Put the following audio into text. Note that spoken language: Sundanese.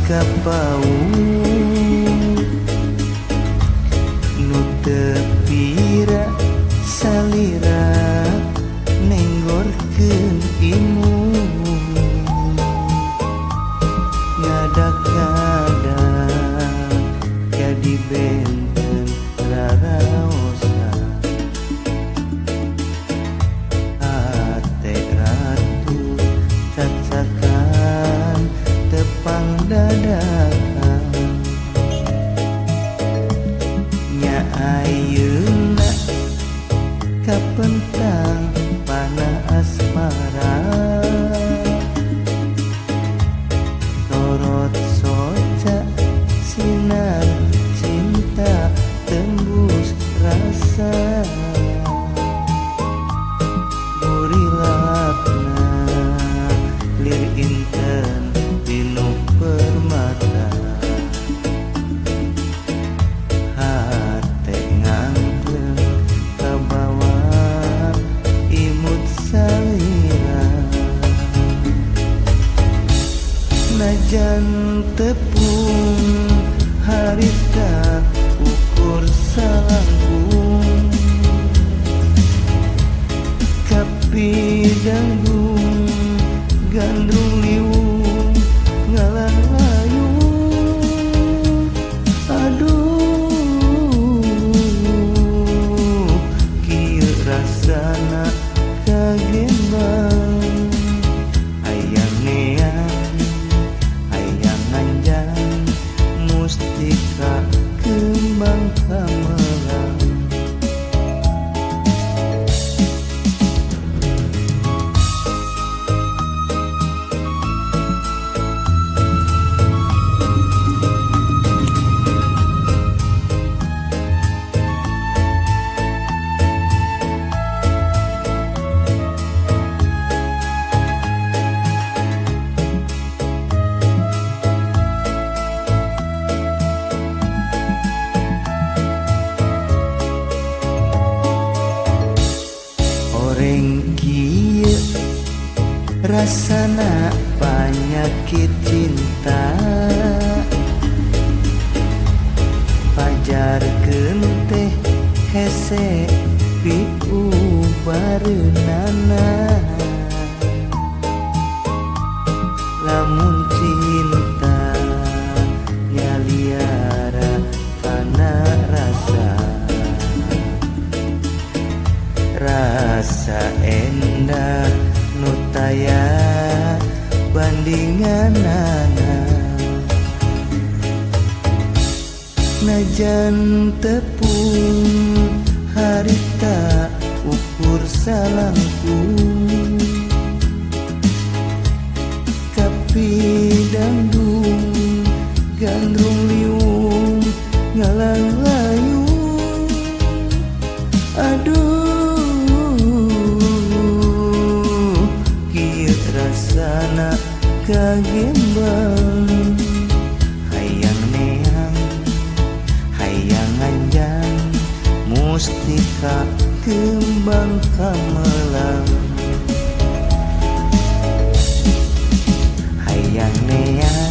Kapaung nu teu pira salira nenggorkeun imu ngadak-ngadak jadi benten raraosa hate ratu cacakan tepang dadakan nya ayeuna kapentang panah asmara torot soca sinar cinta tembus rasa burilakna lir inten dinu permata hate ngangkleng kabawa imut salira najan tepung harita ukur salangkung kapidanggung gandrung liwung ngalang layu aduh kieu rasana kagembang hayang neang hayang nganjang mustika kembang kamelang. Rasana panyakit cinta pajarkeun teh hese piubareunana lamun cinta nyaliara kana rasa rasa endah nu taya bandinganana najan tepung harita ukur salangkung kapidangdung gandrung liung ngalang layu aduh rasana kagembang hayang neang hayang nganjang mustika kembang kamelang hayang neang